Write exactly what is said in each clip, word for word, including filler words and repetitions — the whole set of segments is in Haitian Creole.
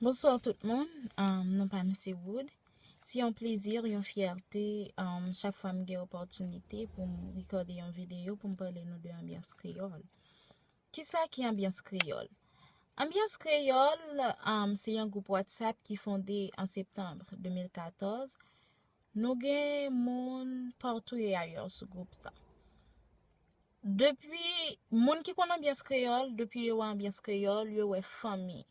Bonswa tout moun, um, non pa m se Wood. Se yon plezi, yon fyète, um, chak fwa m gen opòtinite pou m rekòde yon videyo pou m pale nou de anbyans kreyòl. Kisa ki anbyans kreyòl? Anbyans kreyòl, um, se yon gwoup WhatsApp ki fonde an septanm de mil katòz. Nou gen moun partou e ayè sou gwoup sa. Depi, moun ki konn anbyans kreyòl, depi yo wè anbyans kreyòl, yo wè fanmi.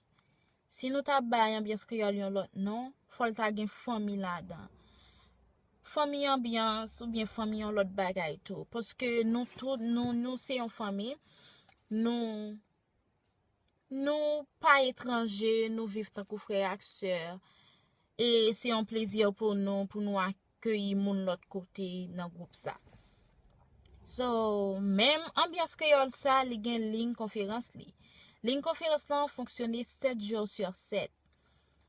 Si nou ta bay anbyans kreyòl yon lòt non, fò l ta gen fanmi ladan. Fanmi anbyans oubyen fanmi yon lòt bagay tou. Paske nou tout, nou, nou se yon fanmi, nou, nou pa etranje, nou viv tankou frè ak sè. E se yon plezi pou nou, pou nou akeyi moun lòt kote nan gwoup sa. So, menm anbyans kreyòl sa, li gen liy konferans li. Liy konferans lan fonksyone sèt jou sur sèt.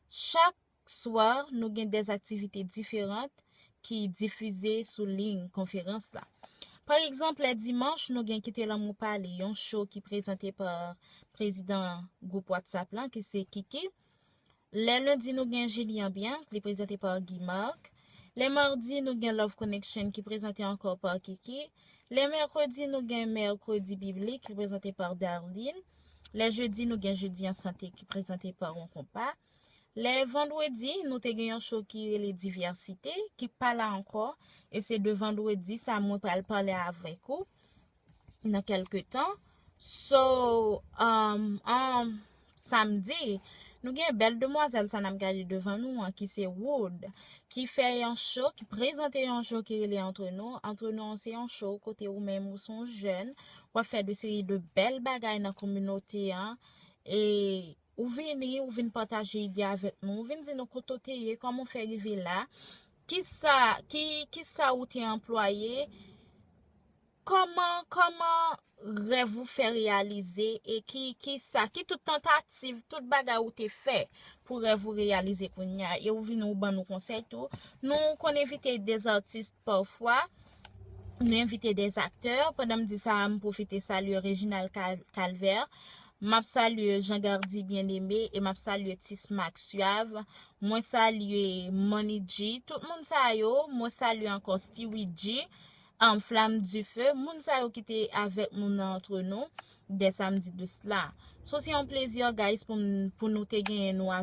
Chak swa, nou gen de aktivite diferan ki difize sou liy konferans la. Pa egzanp, lè dimanch, nou gen Kite Lanmou Pale, yon show ki prezante pa prezidan gwoup WhatsApp lan, ki se Kiki. Lè lendi, nou gen Jili Anbyans, li prezante pa Guy Marc. Lè madi, nou gen Love Connection, ki prezante ankò pa Kiki. Lè mèkredi, nou gen Mèkredi Biblik, ki prezante pa Darline. Lè jedi, nou gen Jedi an Sante, ki prezante pa Ron Konpa. Lè vandredi, nou te gen yon show ki rele Divèsite, ki pa la ankò. E se de vandredi sa mwen pral pale avèk ou nan kèlke tan. So, um, um, samdi, nou gen bèl demwazèl sa n ap gade devan nou an, ki se Wood, ki fè yon show, ki prezante yon show ki rele Antre Nou. Antre Nou an se yon show kote ou menm ou se yon jèn, w ap fè de seri de bèl bagay nan kominote an. E ou vini, ou vin pataje ide avèk nou, ou vin di nou kote w te ye, kòman w fè rive la, kisa, ki, kisa ou te anplwaye, kòman, kòman rèv ou fè reyalize, e ki, kisa, ki tout tantativ, tout bagay ou te fè pou rèv ou reyalize kounye a, e ou vini ou ban nou konsèy tou. Nou konn envite de atis pafwa, nou envite de aktè. Pandan m di sa, m pwofite salye Reginald Cal-, Calvert, m ap salye Jean Gardy Bien-Aimé e m ap salye Tis Mac Suave. Mwen salye Money G, tout moun sa yo, mwen salye ankò Stewie G, um, Flamme du Feu, moun sa yo ki te avèk nou nan Antre Nou, de samdi de sila. So, se yon plezi, guys, pou, m- pou nou te genyen nou avèk